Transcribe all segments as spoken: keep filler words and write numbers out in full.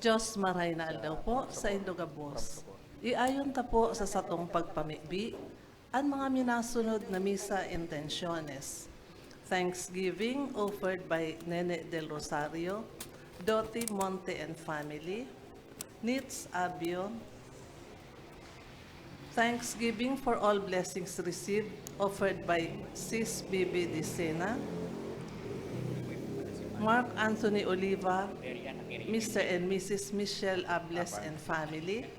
Diyos, maray na aldaw po sa indo gabos. Iayon ta po sa satong pagpamibi an mga minasunod na misa intenciones. Thanksgiving offered by Nene del Rosario, Doti Monte and family, Nits Abio. Thanksgiving for all blessings received offered by Sis Bibi Dicena, Mark Anthony Oliva, Mister and Missus Michelle Ables and family.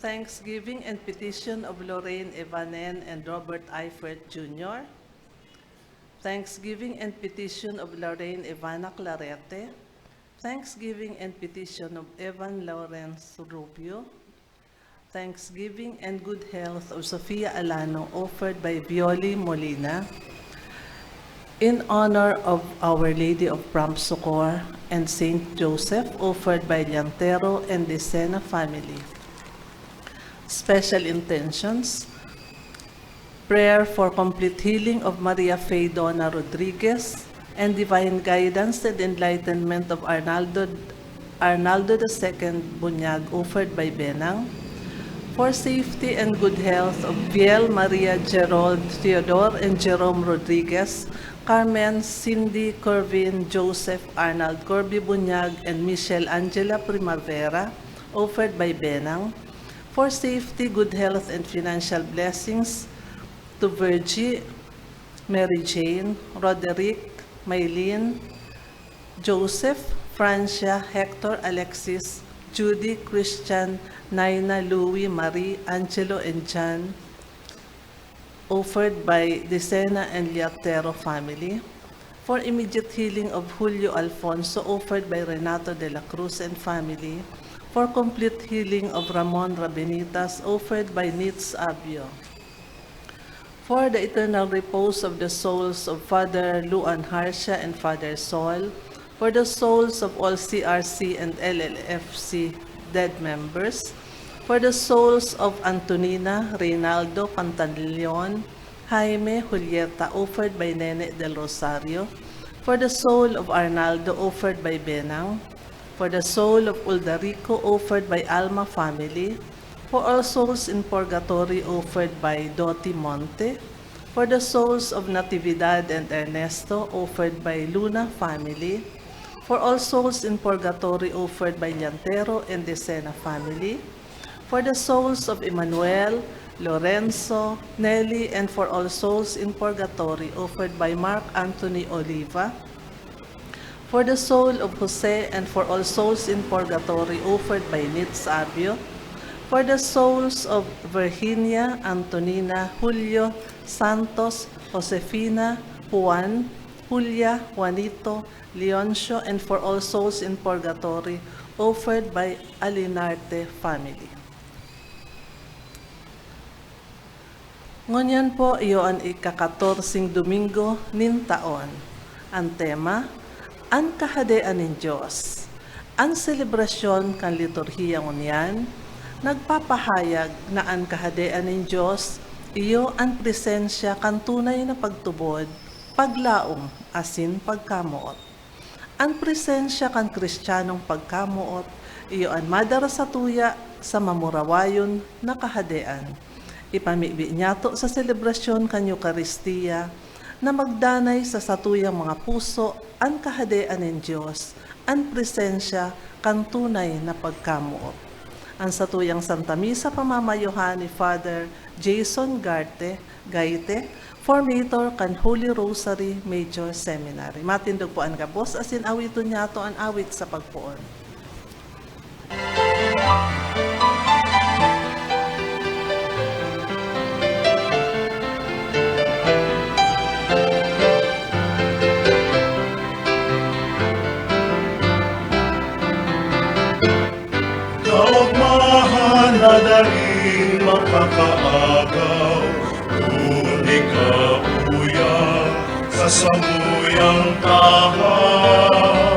Thanksgiving and petition of Lorraine Evanen and Robert Eifert Junior. Thanksgiving and petition of Lorraine Evana Clarete. Thanksgiving and petition of Evan Lawrence Rubio. Thanksgiving and good health of Sofia Alano, offered by Violi Molina. In honor of Our Lady of Prompt Succor and Saint Joseph, offered by Llantero and Decena family. Special intentions: prayer for complete healing of Maria Faye Dona Rodriguez and divine guidance and enlightenment of Arnaldo, Arnaldo the Second Bunyag, offered by Benang. For safety and good health of Viel Maria Gerold Theodore and Jerome Rodriguez, Carmen, Cindy, Corvin, Joseph, Arnold, Corby Bunyag, and Michelle Angela Primavera, offered by Benang. For safety, good health, and financial blessings to Virgie, Mary Jane, Roderick, Maylene, Joseph, Francia, Hector, Alexis, Judy, Christian, Naina, Louie, Marie, Angelo, and John, offered by Decena and Liatero family. For immediate healing of Julio Alfonso, offered by Renato de la Cruz and family. For complete healing of Ramon Rabenitas, offered by Nits Abio. For the eternal repose of the souls of Father Luan Harcia and Father Sol, for the souls of all C R C and L L F C dead members, for the souls of Antonina, Reynaldo, Pantaleon, Jaime, Julieta, offered by Nene del Rosario, for the soul of Arnaldo, offered by Benang, for the soul of Uldarico, offered by Alma family, for all souls in purgatory, offered by Doti Monte, for the souls of Natividad and Ernesto, offered by Luna family, for all souls in purgatory, offered by Llantero and Decena family, for the souls of Emmanuel, Lorenzo, Nelly, and for all souls in purgatory, offered by Mark Anthony Oliva, for the soul of Jose and for all souls in purgatory, offered by Nits Abio, for the souls of Virginia, Antonina, Julio, Santos, Josefina, Juan, Julia, Juanito, Leoncio, and for all souls in purgatory, offered by Alinarte family. Ngunyan po, iyo an ikakatorseng Domingo nin taon. An tema, An Kahadean nin Dios. An selebrasyon kan liturhiya ngunyan nagpapahayag na an Kahadean nin Dios iyo an presensya kan tunay na pagtubod, paglaom, asin pagkamoot. An presensya kan Kristiyanong pagkamoot iyo an madara satuya sa mamurawayon na Kahadean. Ipamibi niyato sa selebrasyon kan Eukaristia na magdanay sa satuyang mga puso an Kahadean nin Dios, an presensya kan tunay na pagkamoot. An satuyang Santa Misa pamamayohan ni Father Jason Garte, Gaite, formator kan Holy Rosary Major Seminary. Matindog po an gabos asin awiton niyato an awit sa pagpoon. Kaogmahan na daing makakaagaw, kun ikaw, Kuya, sa samuyang tahaw.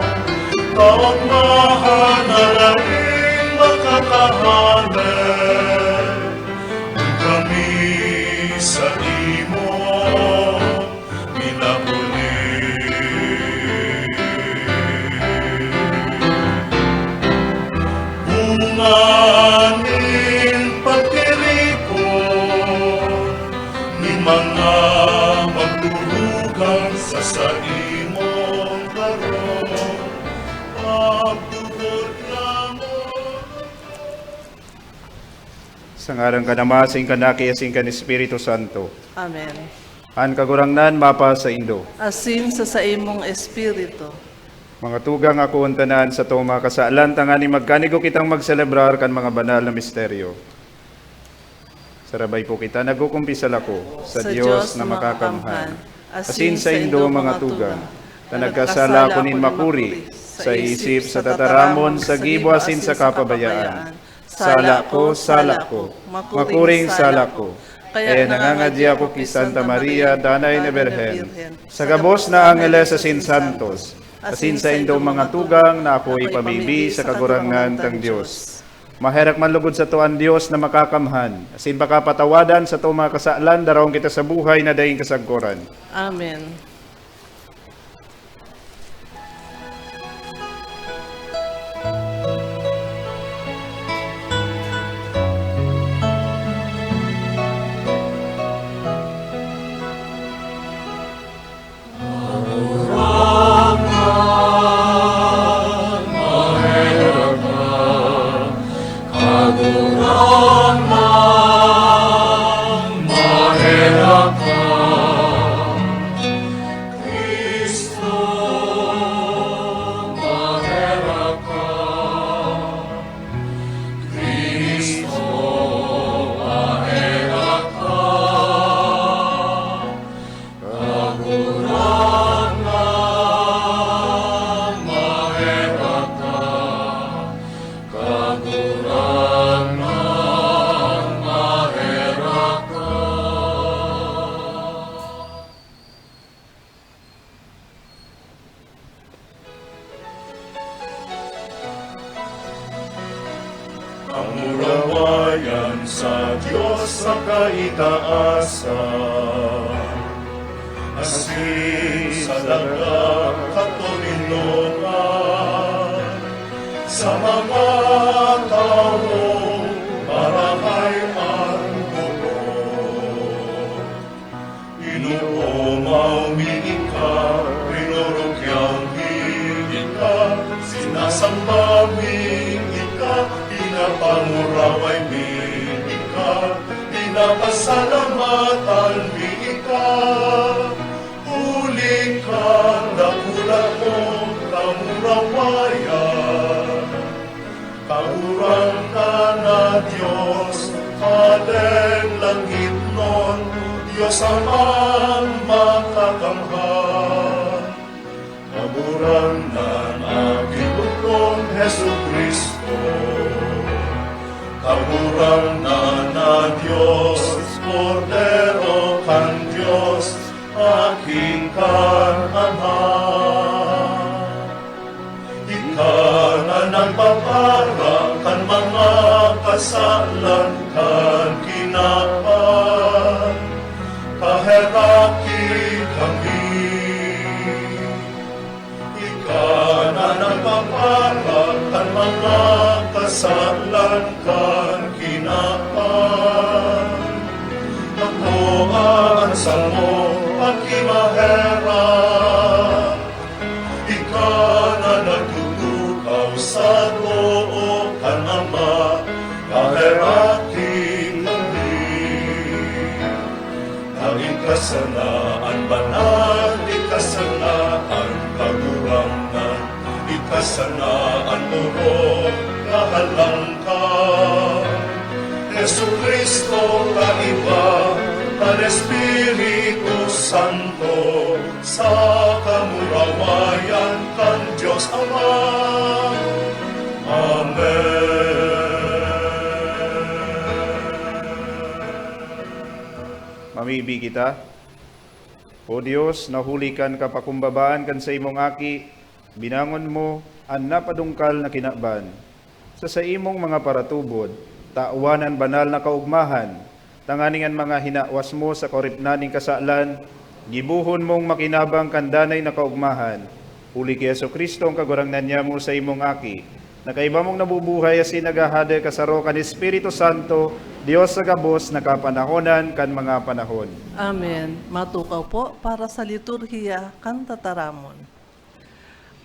Kaogmahan na daing makakahanap, kun kami sa imo minapuli. Aning pagtiripon nin mga magturugang sa saimong harong, pagtubod namon. Sa ngaran kan Ama, asin kan Aki, asin kan Espiritu Santo. Amen. An Kagurangnan mapasaindo. Asin sa saimong espiritu. Mga tugang, akoon ta na an satong mga kasalan, tanganing magkanigo kitang magselebrar kan mga banal na misteryo. Sarabay po kita, nagkukumpisal ako sa Sa Dios Diyos na na makakamhan, makakamhan, asin asin saindo, saindo, mga mga tugang, tugang, na na nagkasala nagkasala ako nin ako nin makuri makuri sa sa isip, isip, sa sa tataramon, tataramon, sa sa gibo, gibo, asin asin sa sa kapabayaan. kapabayaan. Sala ko, sala ko, makuring sala ko. Kaya nangangadya ako ki Santa Maria, danay na Birhen, sa gabos na angeles asin santos, asin saindong mga tugang na ako ipamibi sa Kagurangnan tang Dios. Maherak man lugod sato an Dios na makakamhan, asin baka patawadan sato mga kasalan, daraon kita sa buhay na daing kasagkoran. Amen. Kagurangnan, maherak ka. Cristo, maherak ka. Cristo, maherak ka. Kagurangnan, maherak ka. Kagurangnan, maherak ka. Kamurawayan sa Dios sa kaitaasan, asin sa daga katoninongan, sa mga tawong marahay an gubong. Inoomaw mi ika, rinorogyaw mi ika, sinasamba mi ika, pinapanguraway mi ika, pinapasalamatan mi ika, huli kan dakula mong kamurawayan. Kagurangnan na Dios, Hadeng langitnon, Dios Amang Makakamhan. Kagurangnan na Ginoo kong Jesu-Cristo. Kagurangnan na Dios, Kordero kan Dios, Aki kan Ama. Ika na nagpapara kan mga kasalan kan kinaban, paheraki kami. Ika na nagpapara kan mga kasalan kan kinaban, akoa an samo, Aki maherak. Ika na nagtutukaw sa too kan Ama, paheraki kami. Ika sana an banal, ika sana an Kagurangnan, ika sana an orog na halangkaw. Jesu-Cristo, kaiba kan Espiritu Santo, sa kamurawayan kan Dios Ama. Amen. Mamibi kita. O Dios, na huli kan kapakumbabaan kan saimong Aki, binangon mo an napadungkal na kinaban. Sa saimong mga paratubod, tawan an banal na kaogmahan, tanganing an mga hinawas mo sa kaoripnan nin kasalan, gibohon mong makinabang kan danay na kaogmahan, huli ki Jesu-Cristo, an Kagurangnan nyamo, saimong Aki, na kaiba mong nabubuhay asin naghahade kasaro kan Espiritu Santo, Dios sa gabos na kapanahonan kan mga panahon. Amen. Matukaw po para sa liturhiya kan tataramon.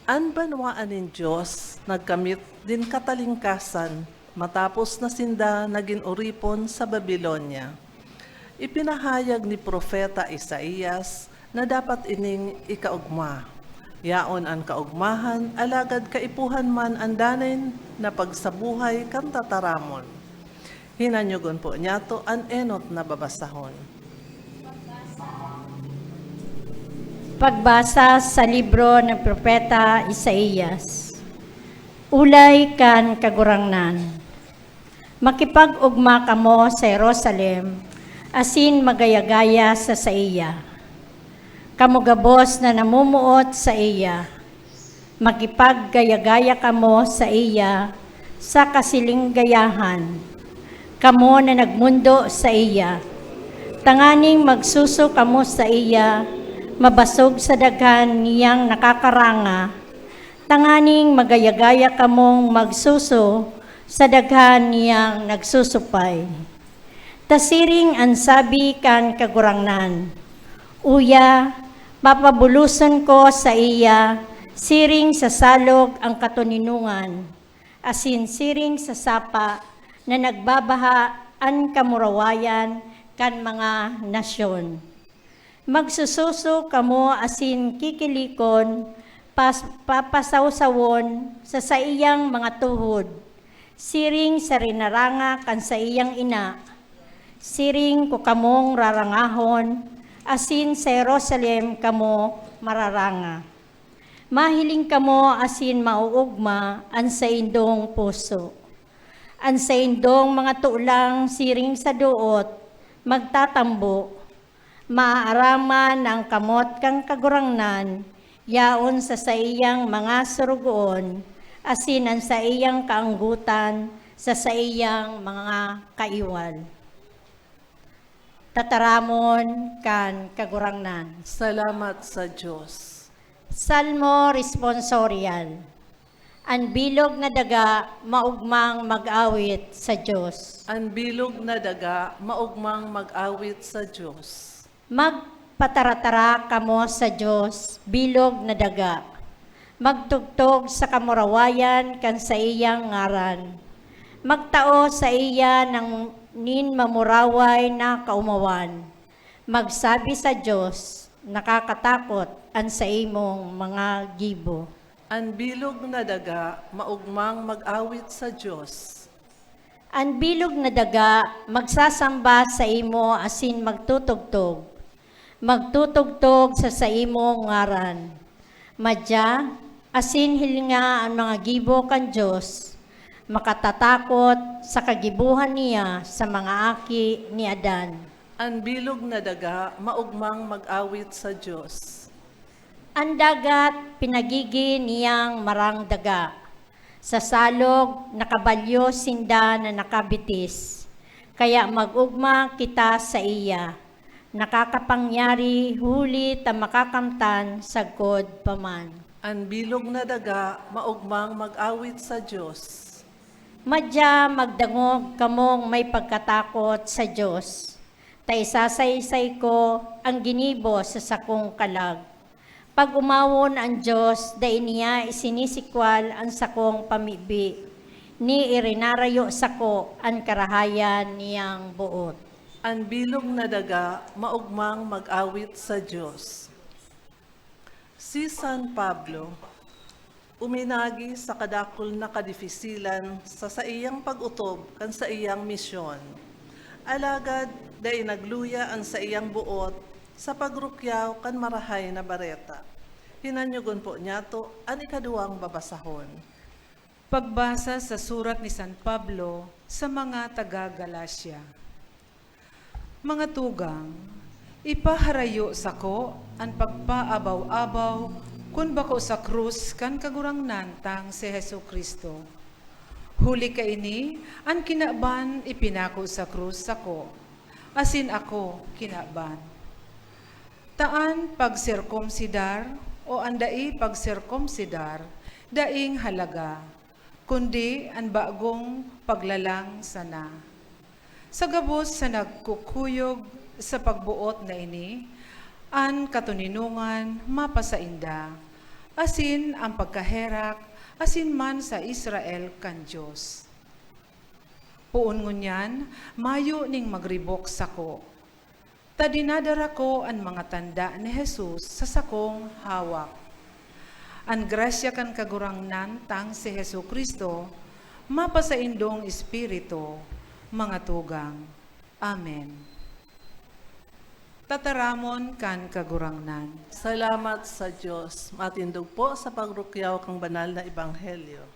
An banwaan nin Dios nagkamit nin katalingkasan matapos na sinda nagin oripon sa Babilonia. Ipinahayag ni Propeta Isaias na dapat ining ikaogma. Yaon an kaogmahan, alagad kaipuhan man an danay na pagsabuhay kan tataramon. Hinanyogon po niyato an enot na babasahon. Pagbasa sa libro ni Propeta Isaias. Olay kan Kagurangnan. Makipag-ogma kamo sa Jerusalem asin magaya-gaya sa saiya. Kamo gabos na namumuot saiya, makipaggaya-gaya kamo saiya sa kasilinggayahan, kamo na nagmondo saiya, tanganing magsuso kamo saiya, mabasog sa daghan niyang nakakaranga, tanganing magaya-gaya kamong magsuso sa daghan niyang nagsusupay. Ta siring an sabi kan Kagurangnan, "Uya, papabuloson ko saiya siring sa salog an katoninongan, asin siring sa sapa na nagbabaha an kamurawayan kan mga nasyon." Magsususo kamo asin kikilikon, pas-, papasawsawon sa saiyang mga tuhod, siring sa rinaranga kan saiyang ina, siring ko kamong rarangahon, asin sa Jerusalem kamo mararanga. Mahiling kamo asin maoogma an saindong puso. An saindong mga tolang siring sa doot magtatambo, maaaraman na an kamot kan Kagurangnan yaon sa saiyang mga sorogoon, asin an saiyang kaanggotan sa saiyang mga kaiwal. Tataramon kan Kagurangnan. Salamat sa Dios. Salmo Responsorial. An bilog na daga maogmang mag-awit sa Dios. An bilog na daga maogmang mag-awit sa Dios. Magpataratara kamo sa Dios, bilog na daga. Magtugtog sa kamurawayan kan saiyang ngaran. Magtao saiya nang nin mamuraway na kaomawan. Magsabi sa Dios, "Nakakatakot an saimong mga gibo." An bilog na daga maogmang mag-awit sa Dios. An bilog na daga magsasamba saimo asin magtutugtog. Magtutugtog sa saimong ngaran. Madya, asin hilinga an mga gibo kan Dios, makatatakot sa kagibohan niya sa mga aki ni Adan. An bilog na daga maogmang mag-awit sa Dios. An dagat pinagigi niyang marang daga. Sa salog, nakabalyo sinda na nakabitis. Kaya mag-ogma kita saiya. Nakakapangyari huli ta makakamtan sagkod pa man. An bilog na daga maogmang mag-awit sa Dios. Madya magdangog kamong may pagkatakot sa Dios, ta isasaysay ko an ginibo sa sakong kalag. Pag-omawon an Dios, dai niya isinisikwal an sakong pamibi, ni irinarayo sako an karahayan niyang boot. An bilog na daga maogmang mag-awit sa Dios. Si San Pablo uminagi sa kadakul na kadifisilan sa saiyang pag-otob kan saiyang misyon. Alagad dai nagluya an saiyang boot sa pagrukyaw kan Marahay na Bareta. Hinanyogon po niyato an ikaduwang babasahon. Pagbasa sa surat ni San Pablo sa mga taga Galacia. Mga tugang, ipaharayo sako an pagpaabaw-abaw kun bako sa krus kan Kagurangnan tang si Jesu-Cristo. Huli kaini an kinaban ipinako sa krus sako, asin ako kinaban. Ta an pagserkomsidar o an dai pagserkomsidar daing halaga. kundi an bagong paglalang sana. Sa gabos sa nagkukuyog sa pagboot na ini, an katoninongan mapasainda, asin an pagkaherak asin man sa Israel kan Dios. Poon ngunyan, mayo ning magribok sako, ta dinadara ko an mga tanda ni Jesus sa sakong hawak. An grasya kan Kagurangnan tang si Jesu-Cristo mapasaindong espiritu, mga tugang. Amen. Tataramon kan Kagurangnan. Salamat sa Dios. Matindog po sa pagrukyaw kan banal na ebanghelyo.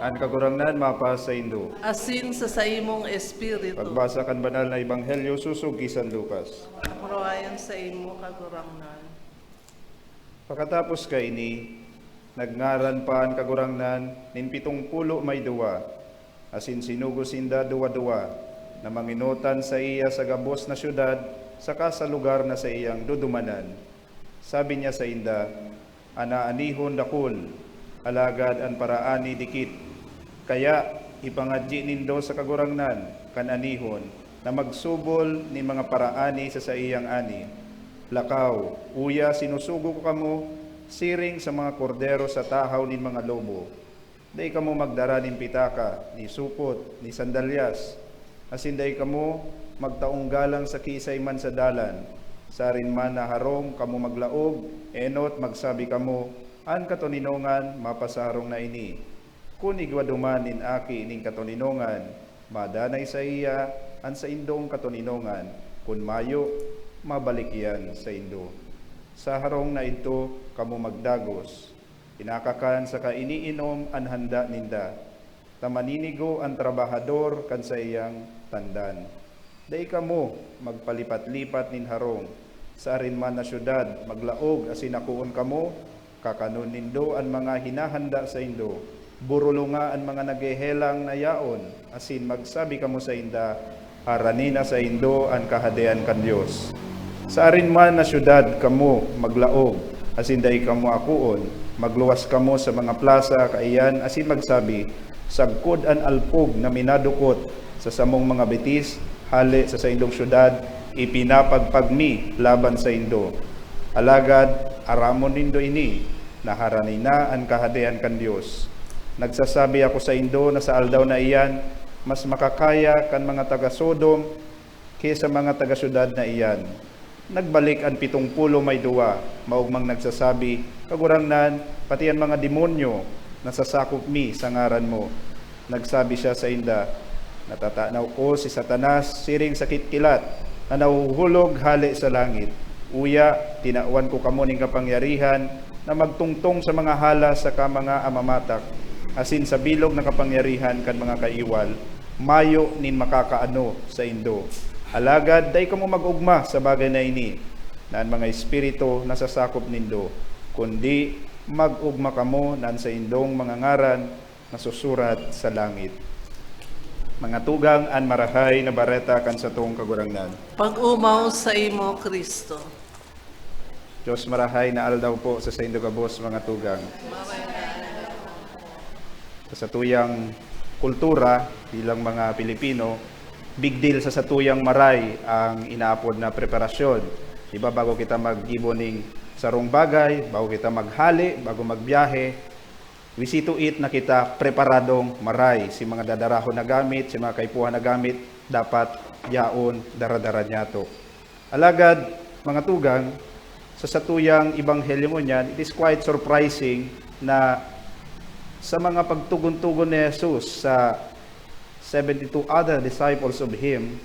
An Kagurangnan mapasaindo. Asin sa saimong espiritu. Pagbasa kan Banal na Ebanghelyo sosog ki San Lucas. Kapurawayan sa imo, Kagurangnan. Pakatapos kaini, nagngaran pa an Kagurangnan nin pitong polo may duwa, asin sinugo sinda duwa-duwa na mangenotan saiya sa gabos na syudad saka sa lugar na saiyang dudumanan. Sabi niya sainda, "An aanihon dakul, alagad an paraani dikit. Kaya ipangadyi nindo sa Kagurangnan kan anihon na magsubol nin mga paraani sa saiyang ani. Lakaw, uya sinusugo ko kamo siring sa mga kordero sa tahaw nin mga lobo. Dai kamo magdara nin pitaka, ni supot, ni sandalyas, asin dai kamo magtaong galang sa kiisay man sa dalan. Siring man na harong kamo maglaog, enot magsabi kamo, 'An katoninongan mapasaharong na ini.' Kun igwa duman nin aki nin katoninongan, madanay saiya an saindong katoninongan, kun mayo, mabalik iyan saindo. Sa harong na idto kamo magdagos. Inakakan saka iniinom an handa ninda, ta maninigo an trabahador kan saiyang tandan. Dai kamo magpalipat-lipat nin harong. Sa arin man na syudad maglaog asin akoon kamo, kakanon nindo an mga hinahanda saindo. Borolonga an mga naghehelang na yaon, asin magsabi kamo sainda, 'Harani na saindo an Kahadean kan Dios.' Sa arin man na syudad kamo maglaog, asin dai kamo akoon, magluwas kamo sa mga plasa kaiyan asin magsabi, 'Sagkod an alpog na minadukot sa samong mga bitis hale sa saindong syudad, ipinapagpag mi laban saindo.' Alagad aramon nindo ini, na harani na an Kahadean kan Dios. Nagsasabi ako saindo na sa aldaw na iyan, mas makakaya kan mga taga Sodom ki sa mga taga syudad na iyan. Nagbalik an pitong polo may duwa, maogmang nagsasabi, 'Kagurangnan, pati an mga demonyo nasasakop mi sa ngaran mo.' Nagsabi siya sainda, 'Natatanaw ko si Satanas siring sa kitkilat na nahuhulog hale sa langit. Uya, tinawan ko kamo nin kapangyarihan na magtungtong sa mga hala saka mga amamatak, asin sa bilog na kapangyarihan kan mga kaiwal. Mayo nin makakaano saindo. Alagad dai kamo mag-ogma sa bagay na ini, na an mga espiritu nasasakop nindo, kundi mag-ogma kamo na an saindong mga ngaran nasusurat sa langit." Mga tugang, an Marahay na Bareta kan satong Kagurangnan. Pag-omaw saimo, Cristo. Diyos marahay na aldaw po sa saindo gabos, mga tugang. Sa satuyang kultura, bilang mga Pilipino, big deal sa satuyang maray ang inaapod na preparasyon. Di ba, bago kita maggibo ning sarong bagay, bago kita maghali, bago magbiyahe, we see to it na kita preparadong maray. Si mga dadarahon na gamit, si mga kaipuhan na gamit, dapat yaon daradara niyato. Alagad, mga tugang, sa satuyang ebanghelyo ngunyan, it is quite surprising na sa mga pagtugon-tugon ni Jesus sa seventy-two other disciples of Him,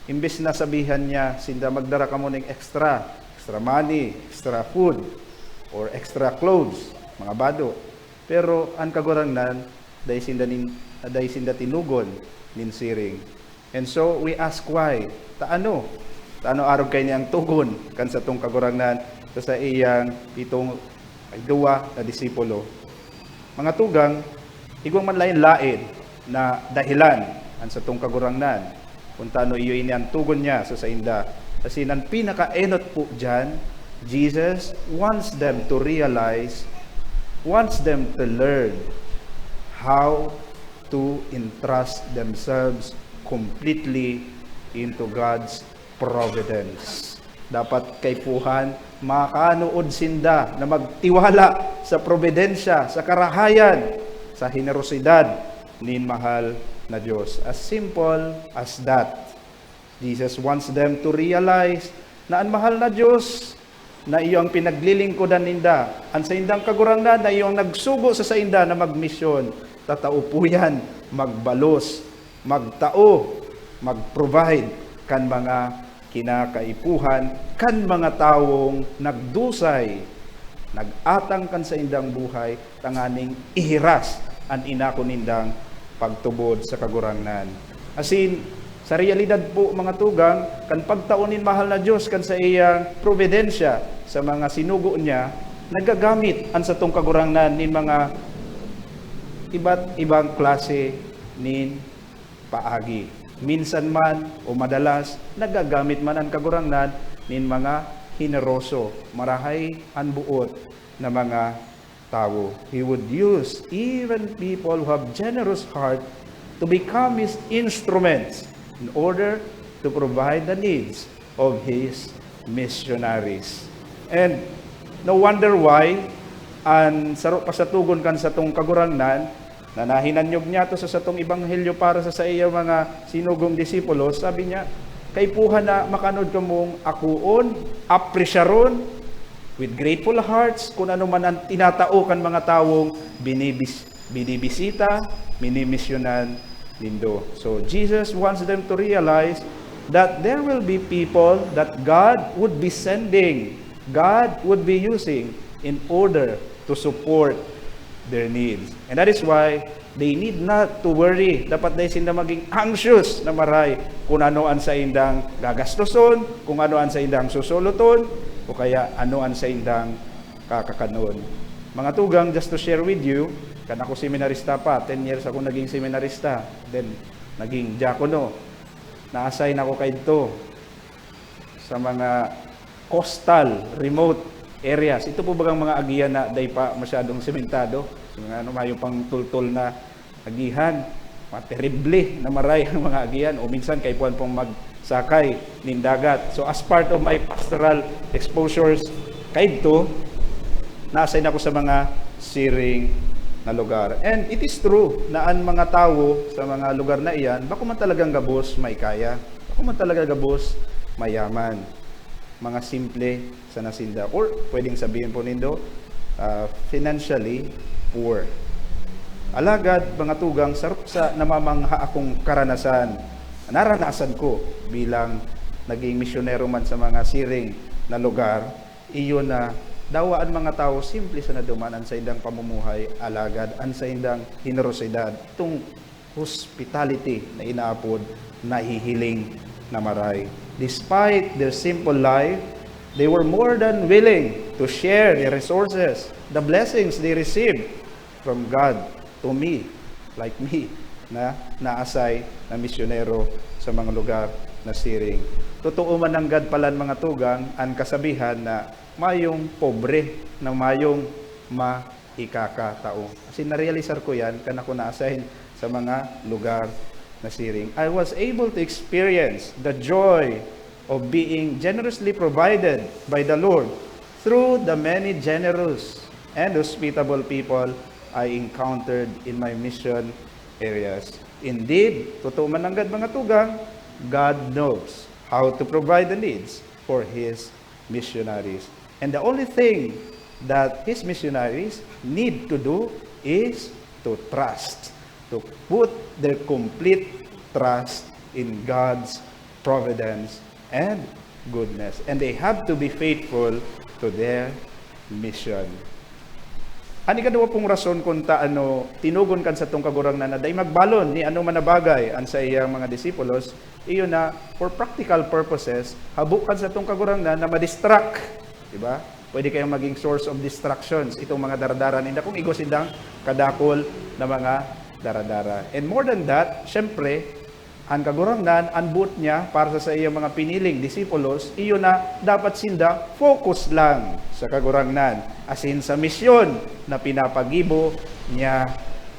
imbes na sabihan niya sinda, "Magdara kamo ning extra, extra money, extra food, or extra clothes," mga bado. Pero an Kagurangnan, dai sinda nin-, dai sinda tinugon nin siring. And so, we ask why? Ta ano? Ta ano arog kaini an togon kan satong Kagurangnan sa saiyang pitong, ay, duwa na disipulo? Mga tugang, igwa man lain-lain na dahilan an satong Kagurangnan kun ta ano iyo ini an togon niya sa sainda. Asin an pinakaenot po diyan, Jesus wants them to realize, wants them to learn how to entrust themselves completely into God's providence. Dapat kaipuhan, makanood sinda na magtiwala sa probidensya, sa karahayan, sa henerosidad nin mahal na Dios. As simple as that. Jesus wants them to realize na an mahal na Dios na iyo ang pinaglilingkodan ninda, an saindang Kagurangnan na iyo ang nagsugo sa sainda na magmisyon, tatao po yan, magbalos, magtao, mag-provide kan mga kinakaipuhan kan mga tawong nagdusay, nag-atang kan saindang buhay tanganing ihiras an inako nindang pagtubod sa Kagurangnan. Asin, sa realidad po, mga tugang, kan pagtao nin mahal na Dios kan saiyang probidensya sa mga sinugo niya, nagagamit an satong Kagurangnan nin mga iba't ibang klase nin paagi. Minsan man o madalas, nagagamit man an Kagurangnan nin mga heneroso, marahay an boot na mga tawo. He would use even people who have generous heart to become his instruments in order to provide the needs of his missionaries. And no wonder why an saro pa sa togon kan satong Kagurangnan na nahinanyog niya to sa satong ebanghelyo para sa saiyang mga sinugong disipulos, sabi niya, "Kaipuhan na makanood kamong akoon, apresyaron, with grateful hearts, kun ano man an tinatao kan mga tawong binibis-, binibisita, minimisyonan nindo." So, Jesus wants them to realize that there will be people that God would be sending, God would be using in order to support their needs. And that is why they need not to worry. Dapat dai sinda maging anxious na maray kun ano an saindang gagastoson, kung ano an saindang susoloton, o kaya ano an saindang kakakanon. Mga tugang, just to share with you, kan ako seminarista pa, ten years ako naging seminarista, then naging diakono. Na-assign ako kaidto sa mga coastal, remote areas. Ito po bagang mga agihan na dai pa masyadong sementado. So, mga ano, mayo pang tultol na agihan. Mga terrible na maray ang mga agihan. O minsan, kaipuhan pong magsakay nin dagat. So, as part of my pastoral exposures, kaidto, na-assign ako sa mga siring na lugar. And it is true na an mga tawo sa mga lugar na iyan, bako man talagang gabos may kaya. Bako man talaga gabos mayaman. Mga simple sana sinda. Or pwedeng sabihin po nindo, ah, financially poor. Alagad, mga tugang, sarok sa namamangha akong karanasan, naranasan ko bilang naging misyonero man sa mga siring na lugar, iyo na dawa an mga tawo simple sana duman an saindang pamumuhay, alagad an saindang henerosidad, itong hospitality na inaapod, nahihiling na maray. Despite their simple life, they were more than willing to share their resources, the blessings they received from God to me, like me, na naasay na misyonero sa mga lugar na siring. Totoo man nanggad palan, mga tugang, an kasabihan na mayong pobre na mayong ma- ikakatao. Kasi narealisar ko yan, kan ako na-assign sa mga lugar na siring. I was able to experience the joy of being generously provided by the Lord through the many generous and hospitable people I encountered in my mission areas. Indeed, totoo man nanggad, mga tugang, God knows how to provide the needs for His missionaries. And the only thing that His missionaries need to do is to trust, to put their complete trust in God's providence and goodness. And they have to be faithful to their mission. An ikaduwa pong rason kun ta ano tinugon kan satong Kagurangnan na dai magbalon ni anoman na bagay an saiyang mga disipulos, iyo na, for practical purposes, habo kan satong Kagurangnan na ma-distract. Di ba? Pwede kayong maging source of distractions itong mga daradara ninda kung igwa sindang kadakul na mga daradara. And more than that, syempre, an Kagurangnan, an boot niya para sa saiyang mga piniling disipulos, iyo na dapat sinda focus lang sa Kagurangnan, asin sa misyon na pinapagibo niya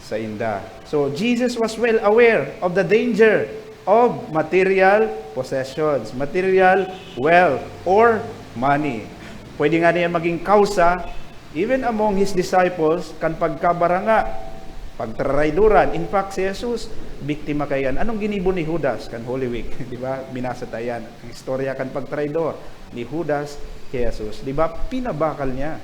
sainda. So, Jesus was well aware of the danger of material possessions, material wealth, or money. Pwede nga niya maging kausa, even among his disciples, kan pagkabaranga, pagtrarayduran. In fact, si Jesus, biktima kaiyan. Anong ginibo ni Judas kan Holy Week? Di ba? Binasa ta yan. Ang istorya kan pagtraydor ni Judas kay Jesus. Di ba? Pinabakal niya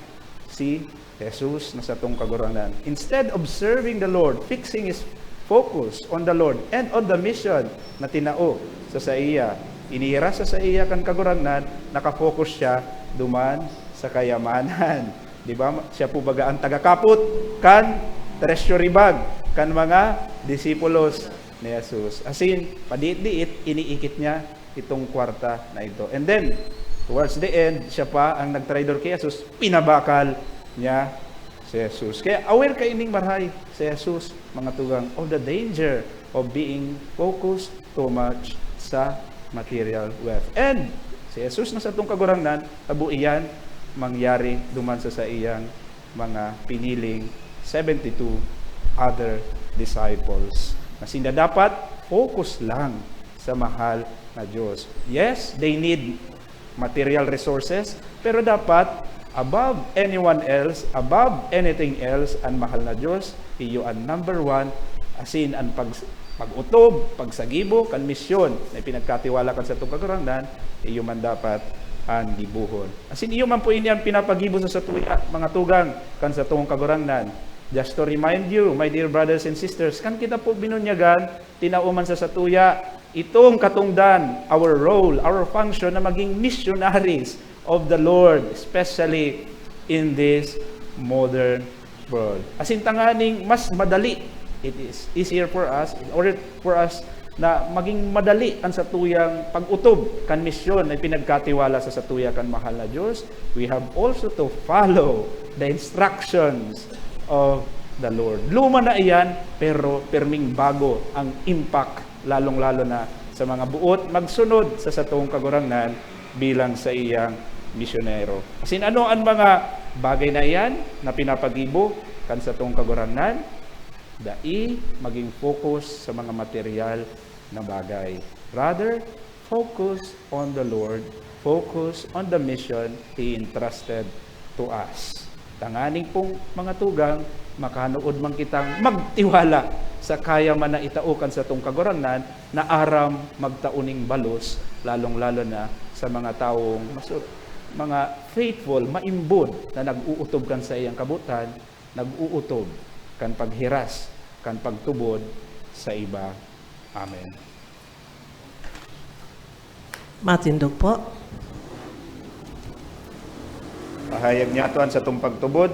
si Jesus na satong Kagurangnan. Instead of serving the Lord, fixing his focus on the Lord and on the mission na tinao sa saiya, inihiras sa saiya kan Kagurangnan, nakafocus siya duman sa kayamanan. Di ba? Siya po baga ang tagakapot kan treasury bag kan mga disipulos ni Jesus. Asin, padiit-diit, iniikit niya itong kwarta na ito. And then, towards the end, siya pa ang nagtraidor kay Jesus, pinabakal niya si Jesus. Kaya aware kaining marahay si Jesus, mga tugang, of the danger of being focused too much sa material wealth. And si Jesus na satong Kagurangnan, tabo iyan mangyari duman sa saiyang mga piniling seventy-two other disciples na sinda dapat focus lang sa mahal na Diyos. Yes, they need material resources, pero dapat above anyone else, above anything else, an mahal na Diyos, iyo an number one, asin an pag-, pag-otob, pagsagibo kan misyon na ipinagkatiwala kan satong Kagurangnan, iyo man dapat an gibohon. Asin iyo man po ini an pinapagibo sa satuya, mga tugang, kan satong Kagurangnan. Just to remind you, my dear brothers and sisters, kan kita po binunyagan, tinao man sa satuya itong katungdan, our role, our function na maging missionaries of the Lord, especially in this modern world. Asin tanganing mas madali, it is easier for us, in order for us na maging madali an satuyang pag-otob kan misyon na ipinagkatiwala sa satuya kan mahal na Diyos, we have also to follow the instructions of the Lord. Luma na iyan, pero pirming bago ang impact, lalong-lalo na sa mga buot magsunod sa satong Kagurangnan bilang saiyang misyonero. Asin ano an mga bagay na iyan na pinapagibo kan satong Kagurangnan? Dai maging focus sa mga material na bagay. Rather, focus on the Lord, focus on the mission He entrusted to us. Tanganing pong, mga tugang, makanuod man kitang magtiwala sa kaya man na itao kan satong Kagurangnan na aram magtao ning balos, lalong-lalo na sa mga tawong masu-, mga faithful, maimbod na nag-uutob kan saiyang kabutan, nag-uutob kan paghiras, kan pagtubod sa iba. Amen. Matindog po. Pahayag niyato an satong pagtubod.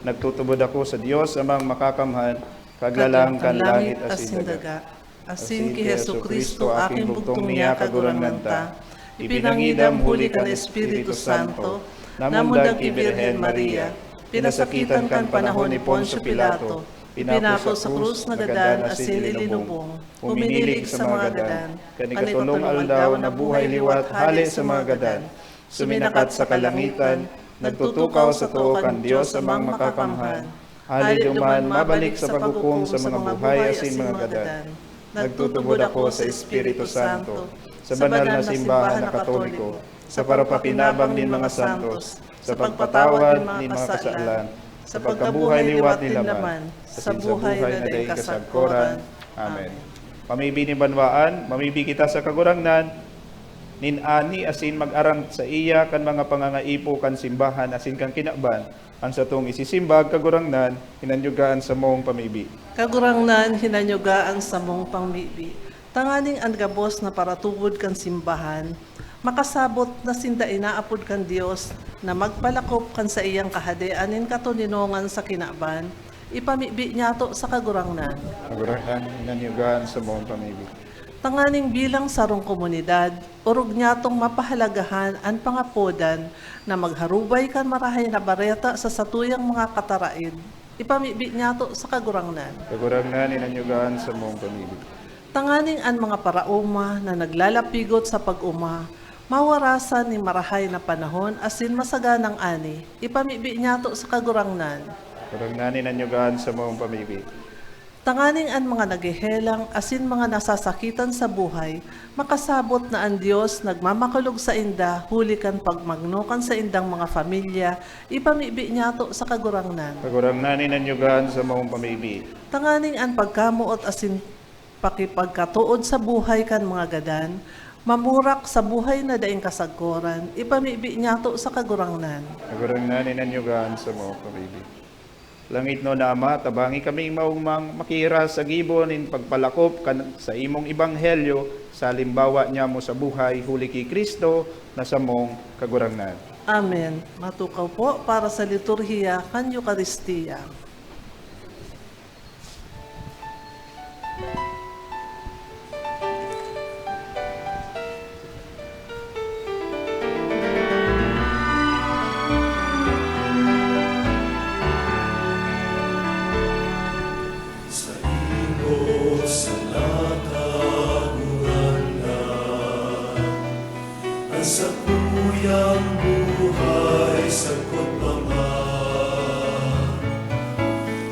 Nagtutubod ako sa Dios, Amang Makakamhan, Kaglalang kan langit asin daga, asin ki Jesu-Cristo, aking bugtong niya, Kagurangnan ta, ipinangidam huli kan Espiritu Santo, namundag ki Birhen Maria, pinasakitan kan panahon ni Poncio Pilato, pinako sa krus, nagadan asin ilinubong, huminilig sa mga gadan, kan ikatolong aldaw nabuhay liwat hale sa mga gadan, suminakat sa kalangitan, nagtutukaw sa too kan Dios Amang Makakamhan. Hali duman mabalik sa paghukom sa mga buhay asin mga gadan. Nagtutubod ako sa Espiritu Santo, sa banal na simbahan na Katoliko, sa pagpakinabang nin mga santos, sa pagpatawad nin mga kasalan, sa pagkabuhay liwat nin laman, sa buhay na daing kasagkoran. Amen. Pamibi nin banwaan, mamibi kita sa Kagurangnan, nin ani asin mag-aram saiya kan mga pangangaipo kan simbahan asin kan kinaban, an satong isisimbag, Kagurangnan, hinanyuga an samong pamibi. Kagurangnan, hinanyuga an samong pamibi. Tanganing an gabos na paratubod kan simbahan, makasabot na sinda inaapod kan Dios na magpalakop kan saiyang kahadean nin katoninongan sa kinaban, ipamibi niyato sa Kagurangnan. Kagurangnan, hinanyuga an samong pamibi. Tanganing bilang sarong komunidad, orog nyatong mapahalagahan an pangapodan na magharubay kan Marahay na Bareta sa satuyang mga kataraed, ipamibi nyato sa Kagurangnan. Kagurangnan, hinanyuga an samong pamibi. Tanganing an mga paraoma na naglalapigot sa pag-oma, mawarasan nin marahay na panahon asin masaganang ani, ipamibi nyato sa Kagurangnan. Kagurangnan, hinanyuga an samong pamibi. Tanganing an mga naghehelang asin mga nasasakitan sa buhay, makasabot na an Dios nagmamakulog sainda huli kan pagmagno kan saindang mga pamilya, ipamibi nyato sa Kagurangnan. Kagurangnan, hinanyuga an samong pamibi. Tanganing an pagkamoot asin pakipagkatood sa buhay kan mga gadan, mamurak sa buhay na daing kasagkoran, ipamibi nyato sa Kagurangnan. Kagurangnan, hinanyuga an samong pamibi. Langitnon na Ama, tabangi kaming maogmang makihiras sa gibo nin pagpalakop kan saimong ebanghelyo sa halimbawa nyamo sa buhay, huli ki Cristo na samong Kagurangnan. Amen. Matukaw po para sa liturhiya kan Eukaristia. Saimo sana, Kagurangnan, an sakuyang buhay sagkod pa man.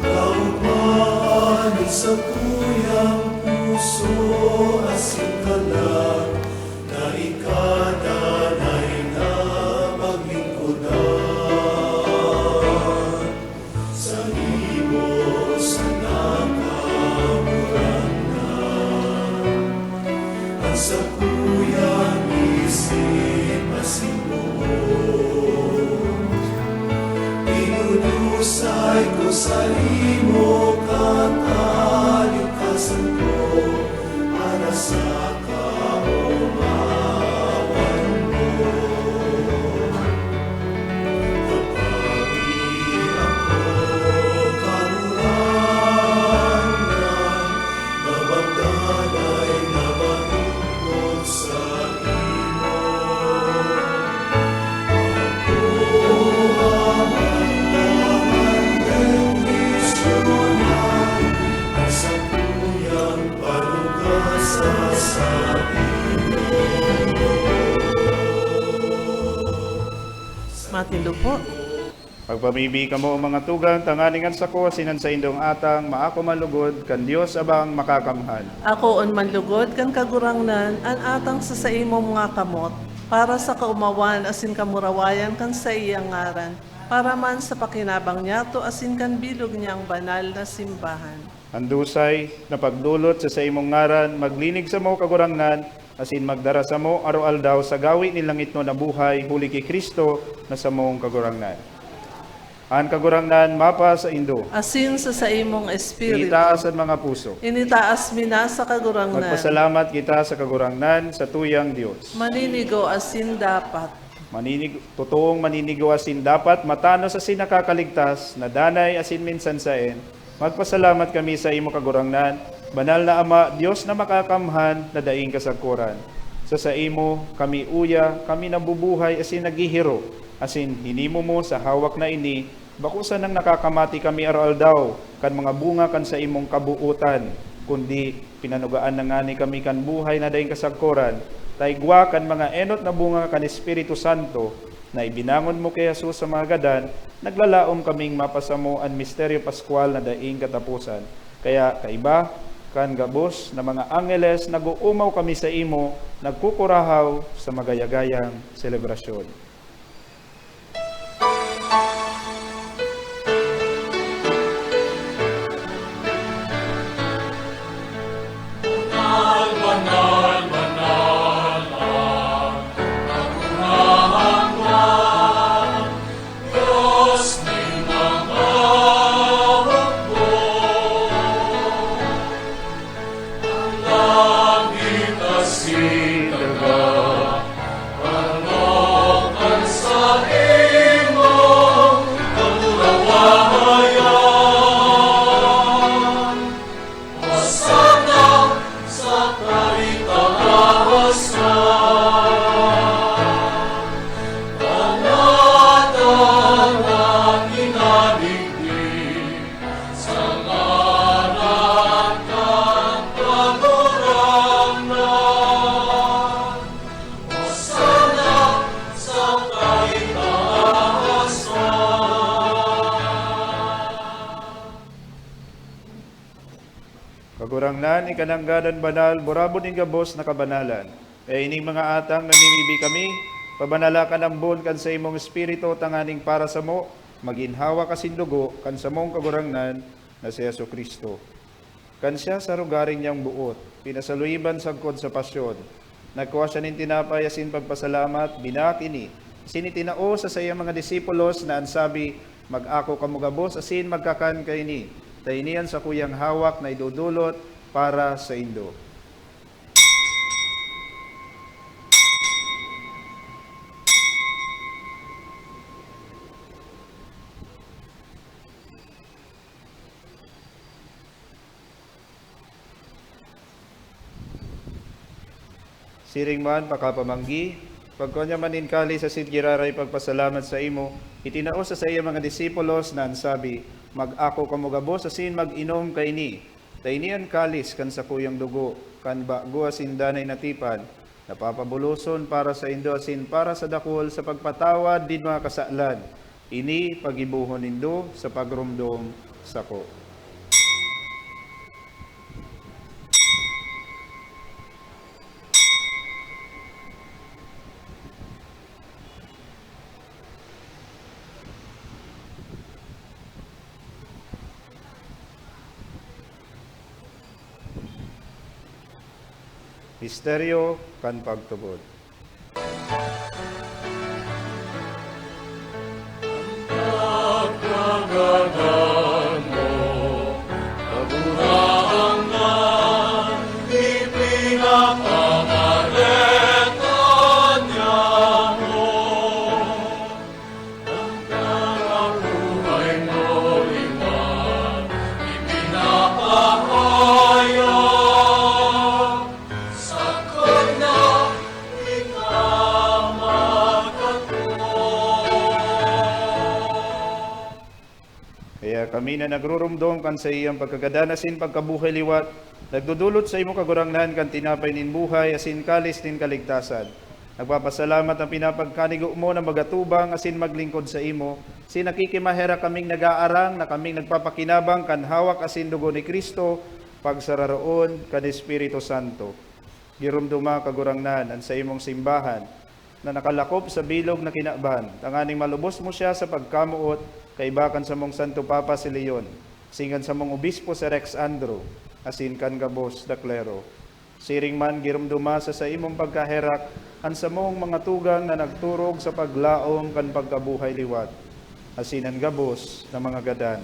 Kaogmahan nin sakuyang puso asin kalag na ika danay na paglingkodan. Saimo sana, Kagurangnan, an sakuyang isip asin boot. Idudusay ko saimo katalingkasan ko, para sa kaomawan mo. Tabangi ako, Kagurangnan, na magdanay na malingkod saimo. Ako, Ama, bendisyonan, ang sakuyang panuga sa saimo. Matindog po. Magpamibi kamo, mga tugang, tanganing an sako asin an saindong atang maako man lugod kan Dios Amang Makakamhan. Akoon man lugod kan Kagurangnan an atang sa saimong mga kamot, para sa kaomawan asin kamurawayan kan saiyang ngaran, para man sa pakinabang niyato asin kan bilog niyang banal na simbahan. An dusay na pagdolot sa saimong ngaran maglinig samo, Kagurangnan, asin magdara samo aroaldaw sa gawi nin langitnon na buhay, huli ki Cristo na samong Kagurangnan. An Kagurangnan mapasaindo. Asin sa saimong espiritu. Itaas an mga puso. Initaas mi na sa Kagurangnan. Magpasalamat kita sa Kagurangnan, sa tuyang Dios. Maninigo asin dapat. Maninig-, totoong maninigo asin dapat, matanos asin nakakaligtas, na danay asin minsan saen, magpasalamat kami saimo, Kagurangnan, Banal na Ama, Dios na makakamhan na daing kasagkoran. Sa saimo kami uya, kami nabubuhay asin naghihiro, asin hinimo mo sa hawak na ini, bako sanang nakakamati kami aroaldaw kan mga bunga kan saimong kabootan, kundi pinanugaan na ngani kami kan buhay na daing kasagkoran, ta igwa kan mga enot na bunga kan Espiritu Santo, na ibinangon mo ki Jesus sa mga gadan, naglalaom kaming mapasamo an misteryo paskwal na daing kataposan. Kaya, kaiba kan gabos na mga angeles, nag-oomaw kami saimo, nagkukurahaw sa magayagayang selebrasyon. Kagurangnan, ika nanggad an banal, burabod nin gabos na kabanalan. Kaya ining mga atang namimibi kami, pabanala kan ambon kan saimong Espiritu tanganing para samo, magin hawak asin dugo kan samong Kagurangnan na si Jesu-Cristo. Kan siya sa rogaring niyang boot, pinasaluiban sagkod sa pasyon, nagkua siya nin tinapay asin pagpasalamat, binaak ini, asin itinao sa saiyang mga disipulos na an sabi, "Mag-ako kamo gabos asin magkakan kaini, ta ini an sakuyang hawak na idodolot para saindo." Siring man, pakapamanggi, pagkua niya man nin kalis asin giraray pagpasalamat saimo, itinao sa saiyang mga disipulos na an sabi, "Mag-ako kamo gabos asin mag-inom kaini, ta ini an kalis kan sakuyang dugo, kan bago asin danay na tipan, na papabuloson para saindo asin para sa dakul sa pagpatawad nin mga kasalan. Ini paggibohon nindo sa pagromdom sako." Misteryo kan pagtubod. Kaya kami na nagruromdom kan saiyang pagkagadan asin pagkabuhay liwat, nagdodolot saimo, Kagurangnan, kan tinapay nin buhay asin kalis nin kaligtasan. Nagpapasalamat an pinapagkanigo mo na magatubang asin maglingkod saimo, asin nakikimaherak kaming nag-aarang na kaming nagpapakinabang kan hawak asin dugo ni Cristo, pagsararoon kan Espiritu Santo. Giromdoma, Kagurangnan, an saimong simbahan na nakalakop sa bilog na kinaban, tanganing malubos mo siya sa pagkamoot kaiba kan samong Santo Papa si Leon, asin kan samong obispo si Rex Andrew, asin kan gabos na klero. Siring man, giromdoma sa saimong pagkaherak an samong mga tugang na nagturog sa paglaom kan pagkabuhay liwat, asin an gabos na mga gadan.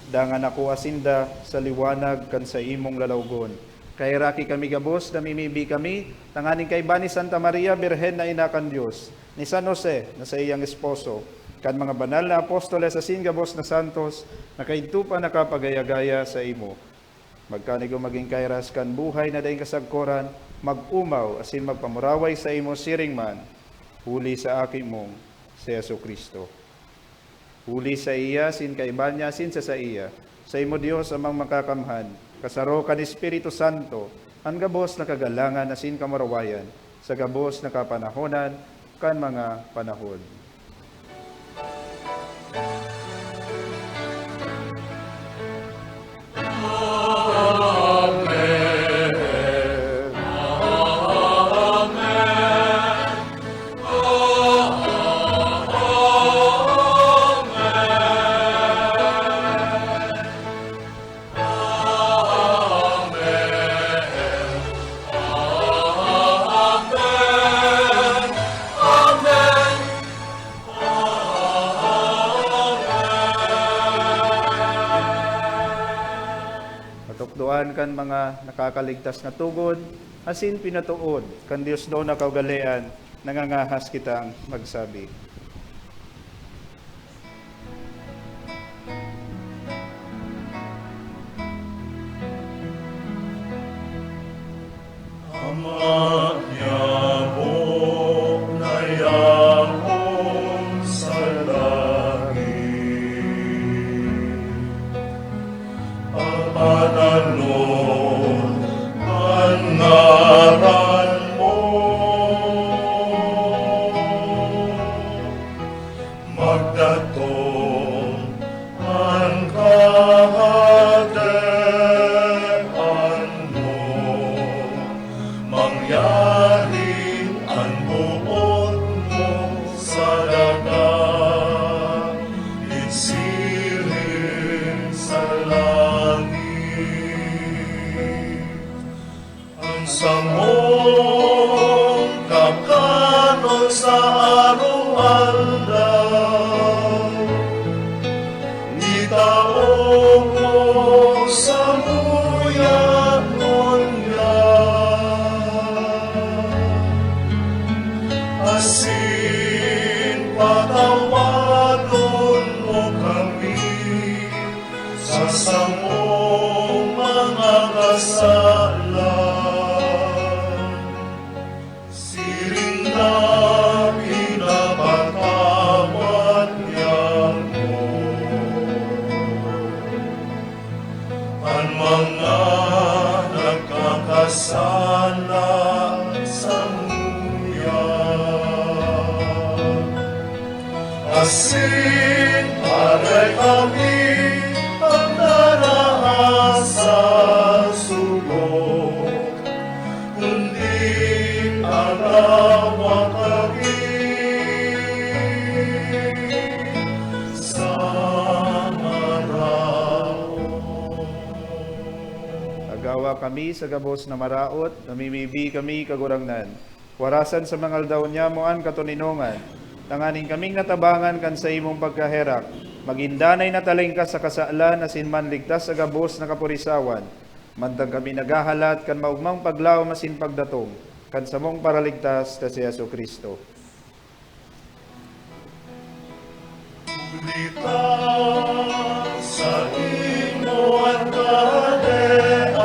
Dangan ako asin da sa liwanag kan saimong lalawgon. Kaheraki kami gabos, namimibi kami, tanganing kaiba ni Santa Maria, Birhen na Ina kan Dios, ni San Jose, na saiyang esposo, kan mga banal na apostoles asin gabos na santos na kaidto pa nakapagaya-gaya saimo. Magkanigo magin kairas kan buhay na daing kasagkoran, mag-omaw asin magpamuraway saimo siring man, huli sa Aki mong si Jesu-Cristo. Huli saiya, asin kaiba niya, asin sa saiya, saimo Dios Amang Makakamhan, kasaro kan Espiritu Santo, an gabos na kagalangan asin kamurawayan, sa gabos na kapanahonan kan mga panahon. Amen. Amen. Amen. Amen. Amen. Amen. Katukdoan kan mga nakakaligtas na tugon, asin pinatood kan Diosnon na kaugalean, nangangahas kitang magsabi. Ama niamo na yaon sa langit, papadanon an ngaran mo. Magdatong an kahadean mo, mangyari an boot mo sa daga, nin siring sa langit. An samong kakanon sa araw-araw, itao mo samuya ngunyan, asin patawadon mo kami sa samong mga kasalan, siring na pinapatawad niamo an mga nagkakasala samuya. Asin aray kami pagdaraas sa sugo, kundi patawa kami sa maraot. Agawa kami sa gabos na maraot, namimibi kami, Kagurangnan. Warasan sa mga aldaw niamo an katoninongan, tanganing kaming natabangan kan saimong pagkaherak, magin danay na talingkas sa kasalan asin manligtas sa gabos na kapurisawan, mantang kami naghahalat kan maogmang paglaom asin pagdatong kan samong Paraligtas na si Jesu-Cristo. Huli ta saimo an kahadean,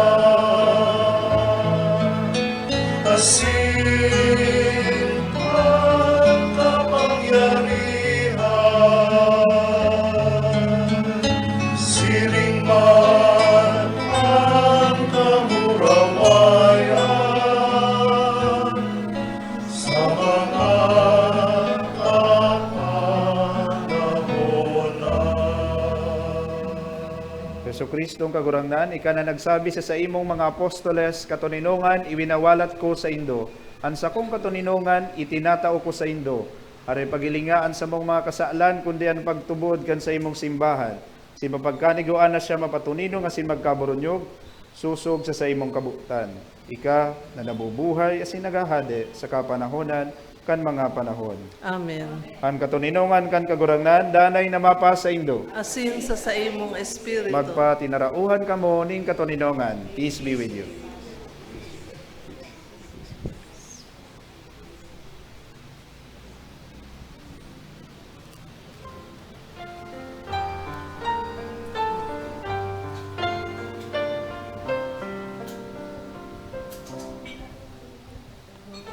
asin an kapangyarihan, siring man an kamurawayan, sa mga kapanahonan. Jesu-Cristong Kagurangnan, ika na nagsabi sa saimong mga apostoles, "Katoninongan, iwinawalat ko saindo an sakong katoninongan, itinatao ko saindo. Aray paghilinga an samong mga kasalan, kundi an pagtubod kan saimong simbahan." Si papagkanigoan na siya mapatoninong asin magkaburunyog, sosog sa saimong kabotan. Ika na nabubuhay asin naghahade sa kapanahonan kan mga panahon. Amen. An katoninongan kan Kagurangnan danay na mapasaindo. Asin sa saimong espiritu. Magpatinarauhan kamo nin katoninongan. Peace be with you.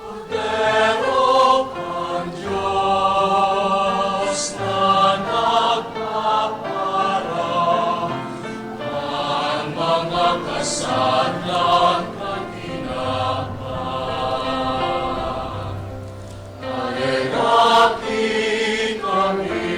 Kordero kan Dios na nagpapara kan mga kasalan kan Tinapay. Naheraki kami.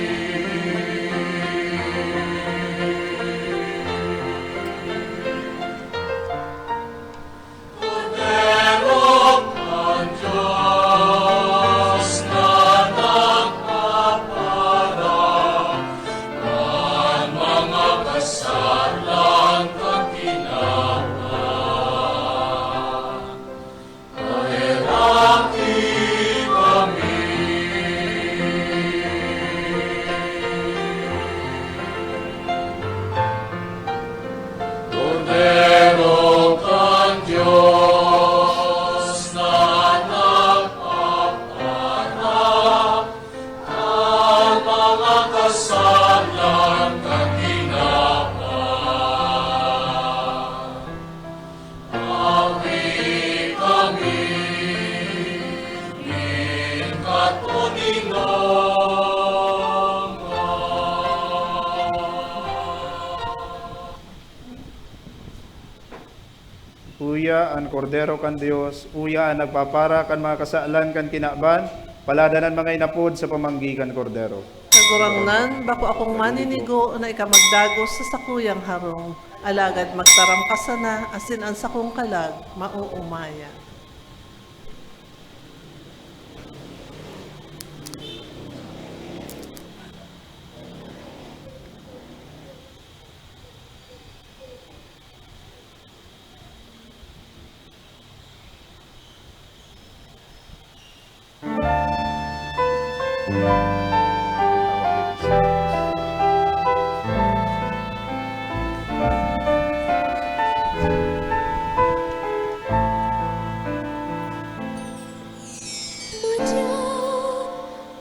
Uya an Kordero kan Dios, uya an nagpapara kan mga kasalan kan kinaban, palada an mga inapod sa pamanggi kan Kordero. Kagurangnan, bako akong maninigo na ika magdagos sa sakuyang harong, alagad magtaram ka sana, asin an sakong kalag maoomaya.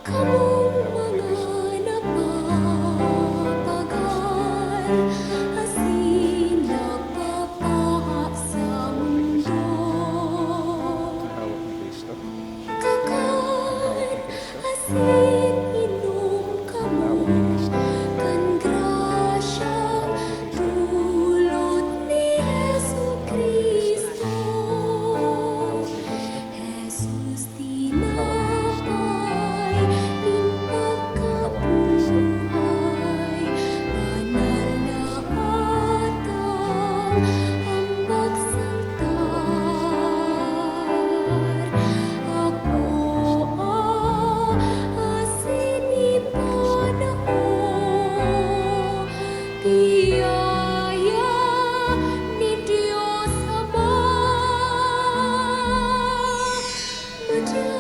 Kamong mga napapagal asin napapaha sa mundo. Kakan asin inom kamo kan grasyang dulot ni Jesu-Cristo. Jesus, tinapay nin pagkabuhay, banal na atang, ambak sa altar. Akoa asin ipanao, biyaya nin Dios Ama. Madya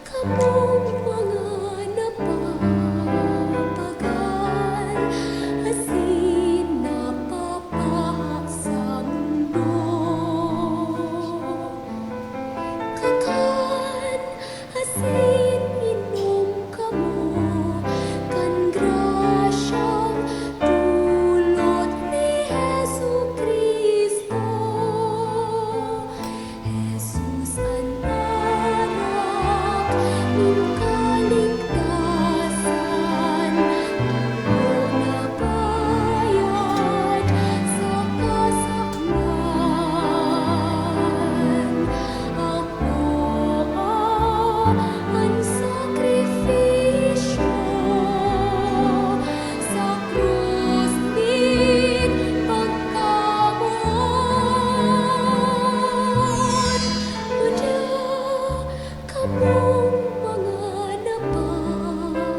kamong mga napapagal asin napapaha sa mundo. Kakan asin inom kamo kan grasyang dulot ni Jesu-Cristo. Jesus an arak nin kaligtasan, dugo na bayad sa kasalanan. Akoa an sakripisyo sa krus nin pagkamoot. Madya kamong mga napapagal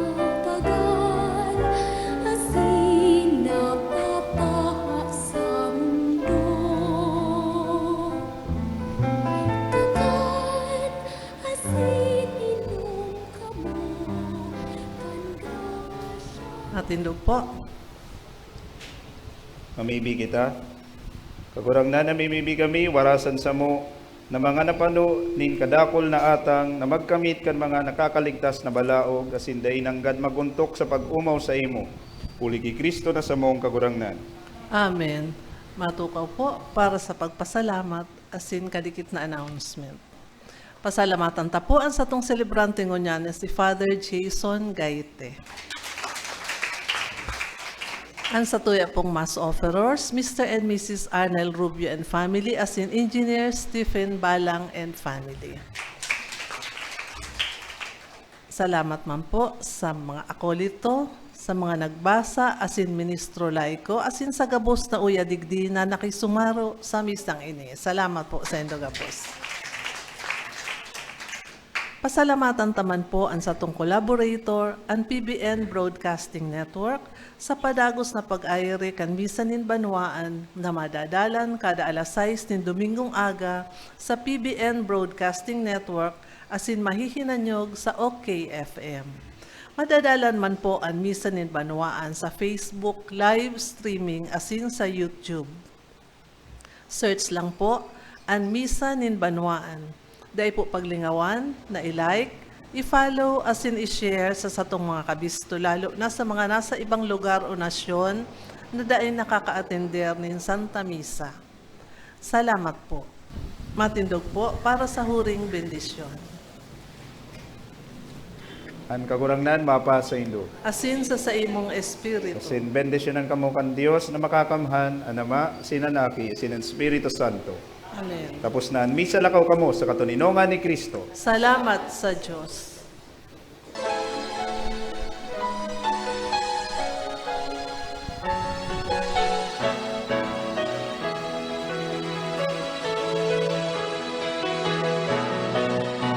asin napapaha sa mundo. Kakan asin inom kamo kan grasya. Matindog po. Mamibi kita. Kagurangnan, namimibi kami, warasan samo, na mga napano nin kadakul na atang na magkamit kan mga nakakaligtas na balaog asin dai nanggad mag-ontok sa pag-omaw saimo, huli ki Cristo na samong Kagurangnan. Amen. Matukaw po para sa pagpasalamat asin kadikit na announcement. Pasalamatan ta po an satong selebrante ngunyan na si Father Jason Gaite. An satuya pong Mass Offerers, Mister and Missus Arnel Rubio and family, asin Engineer Stephen Balang and family. Salamat man po sa mga akolito, sa mga nagbasa, asin ministro laiko, asin sa gabos na uya digdi na nakisumaro sa misang ini. Salamat po saindo gabos. Pasalamatan ta man po an satong collaborator, an P B N Broadcasting Network, sa padagos na pag-aire kan Misa nin Banwaan na madadalan kada alas sais nin Domingong aga sa P B N Broadcasting Network asin mahihinanyog sa OK F M. Madadalan man po an Misa nin Banwaan sa Facebook live streaming asin sa YouTube. Search lang po an Misa nin Banwaan. Dai po paglingawan na i-like, i-follow asin i-share sa satong mga kabisto, lalo na sa mga nasa ibang lugar o nasyon na dai nakakaatender nin Santa Misa. Salamat po. Matindog po para sa huring bendisyon. An Kagurangnan mapasaindo. Asin sa saimong espiritu. Asin bendisyonan kamo kan Dios na Makakamhan, an Ama, asin an Aki, asin an Espiritu Santo. Amen. Tapos na an misa, lakaw kamo sa katoninongan ni Cristo. Salamat sa Diyos.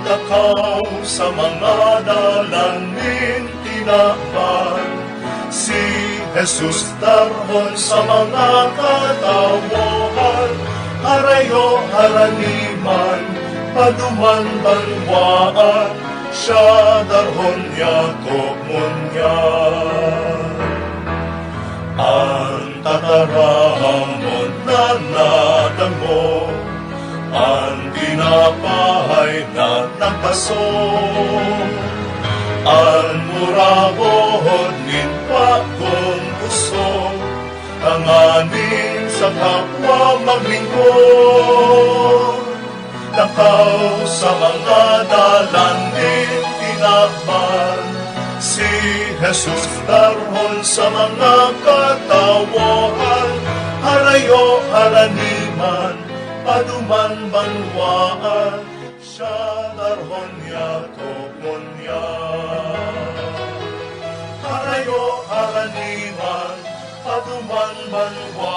Lakaw sa mga dalan nin tinaban, si Jesus darhon sa mga katawohan, harayo haraniman, paduman banwaan, siya darhon niya tob ngunyan. An tataramon na nadangog, an tinapay na nagbaso, an murahod nin bagong pusog, tanganing sa kapwa maglingkod. Lakaw sa mga dalan nin tinaban, si Jesus darhon sa mga katawohan, harayo haraniman, paduman banwaan, siya darhon niya tob ngunyan. Harayo haraniman, paduman banwaan,